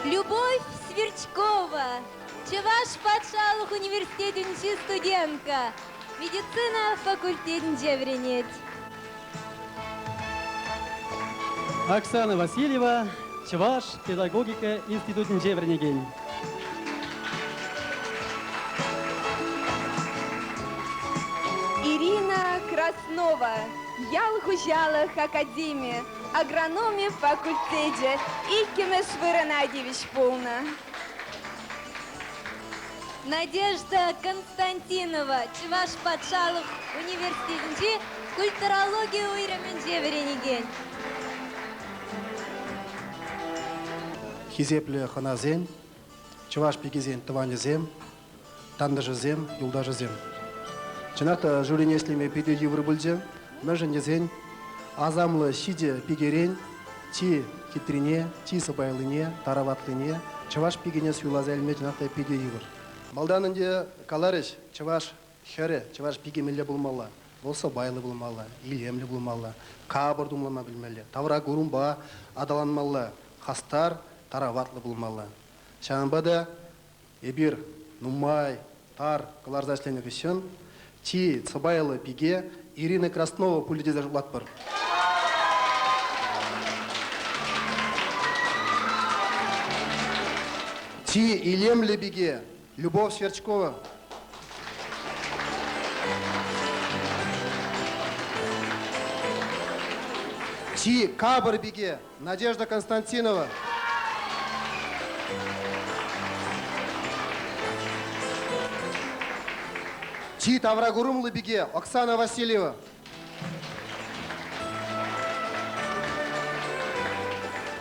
Любовь Сверчкова, Чӑваш патшалӑх университетӗнчи студентка, медицина факультетӗнче вӗренет. Оксана Васильева, Чӑваш педагогика институтӗнче вӗренекен. Ирина Краснова, ял хуҫалӑх академийӗ, агрономи факультечӗ иккӗмӗш вырӑна тивӗҫ пулнӑ. Надежда Константинова, Чӑваш патшалӑх университетӗнчи культурологи уйрӑмӗнче вӗренекен. Хисеплӗ хӑнасен, чӑваш пикисен тӑванӗсем, тантӑшӗсем, юлташӗсем. Чӑнах та жюрине ӗҫлеме питӗ йывӑр пулчӗ. Мӗншӗн тесен асамлӑ ҫичӗ пикерен чи хитрине, чи сӑпайлине, тараватлине чӑваш пикине суйласа илме чӑнах та питӗ йывӑр. Малтан ӗнтӗ каларӗҫ, чӑваш хӗрӗ, чӑваш пики мӗнле пулмалла? Вӑл сӑпайлӑ пулмалла, илемлӗ пулмалла, капӑр тумланма пӗлмелле, тавра курӑмпа аталанмалла, хастар, тараватлӑ пулмалла. Ҫавӑнпа та эпир нумай тар кӑларса ӗҫленӗ хыҫҫӑн чи сӑпайлӑ пике Ирина Краснова пулӗ тесе шутлатпӑр. Чи илемлӗ пике Любовь Сверчкова. Чи капӑр пике Надежда Константинова. Чи тавракурӑмлӑ пике Оксана Васильева.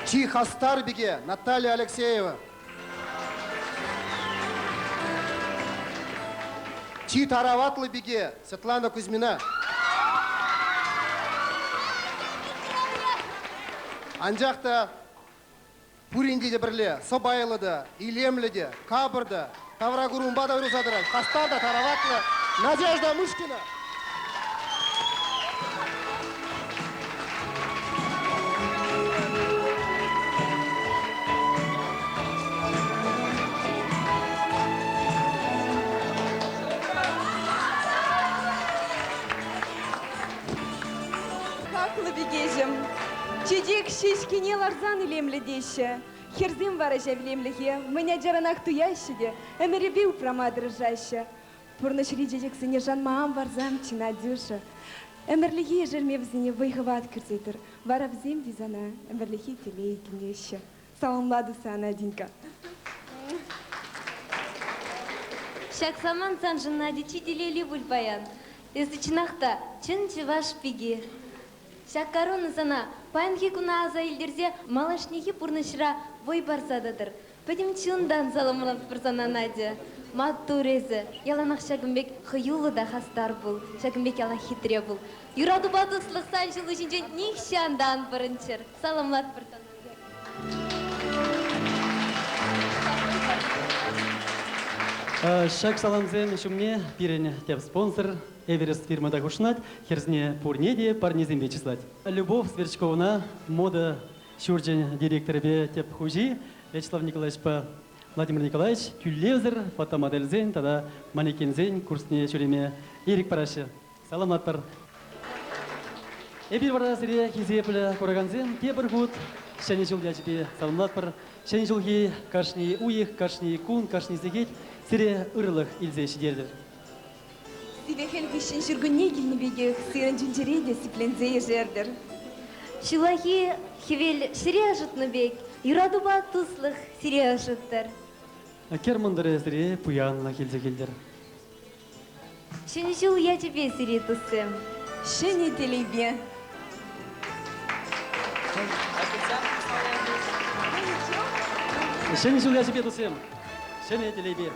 Чи хастар пике Наталья Алексеева. Чи тараватлӑ пике Светлана Кузьмина. Анчах та пуринте те пӗрле сӑпайлӑ та, илемлӗ те, капӑр та, тавракурӑмпа та уйрӑлса тӑрать, хастар та тараватлӑ Надежда Мышкина. Хаклӑ пикеҫӗм, чечек ҫеҫкене ларсан илемлӗ теҫҫӗ. Хӗрсем вара ҫав илемлӗхе мӗн ачаранах туяҫҫӗ те ӗмӗрӗпе упрама тӑрӑшаҫҫӗ. Пурнӑҫри чечексене шанма ан парсамччӗ, Надюша. Ӗмӗрлӗхе ешерме вӗсене вӑй-хӑват кӳрсе тӑр. Вара вӗсем те сана ӗмӗрлӗхе телей кӳнеҫҫӗ. Саламлатӑп сана, Наденька. Ҫак самант саншӑн, Надя, чи телейли пуль паян. Эсӗ чӑнах та чӑн чӑваш пики. Ҫак корона сана паянхи куна аса илтерсе малашнехи пурнӑҫра вӑй парса тӑтӑр. Пӗтӗм чунтан саламлатпӑр сана, Надя. Маттур эсӗ. Яланах ҫакӑн пек хӑюллӑ та хастар пул, ҫакӑн пек ялан хитре пул. Юратупа туслӑх сан ҫулу ҫинчен нихҫан та ан пӑрӑнччӑр. Саламлатпӑр сана. Ҫак саламсем ҫумне пирӗн тӗп спонсор Эверест фирма та хушӑнать, хӗрсене пурне те парнесемпе чыслать. Любовь Сверчковӑна мода ҫурчӗн директорӗпе тӗп хуҫи Вячеслав Николаевичпа Владимир Николаевич тӳлевсӗр фотомодельсен тата манекенсен курсне ҫӳреме ирӗк параҫҫӗ. Саламлатпӑр! Эпир вара сире, хисеплӗ куракансем, тепӗр хут Ҫӗнӗ ҫул ячӗпе саламлатпӑр. Ҫӗнӗ ҫулхи кашни уйӑх, кашни кун, кашни сехет сире ырлӑх илсе ҫитертӗр. Сивӗ хӗл хыҫҫӑн ҫуркунне килнӗ пекех сирӗн чун-чӗре те сипленсе ешертӗр. Ҫуллахи хӗвел ҫӗре ӑшӑтнӑ пек, юратупа туслӑх сире ӑшӑттӑр. Кӗр мӑнтӑрӗ сире пуянлӑх илсе килтӗр. Ҫӗнӗ ҫул ячӗпе сире, туссем! Ҫӗнӗ телейпе! Ҫӗнӗ ҫул ячӗпе, туссем! Ҫӗнӗ телейпе!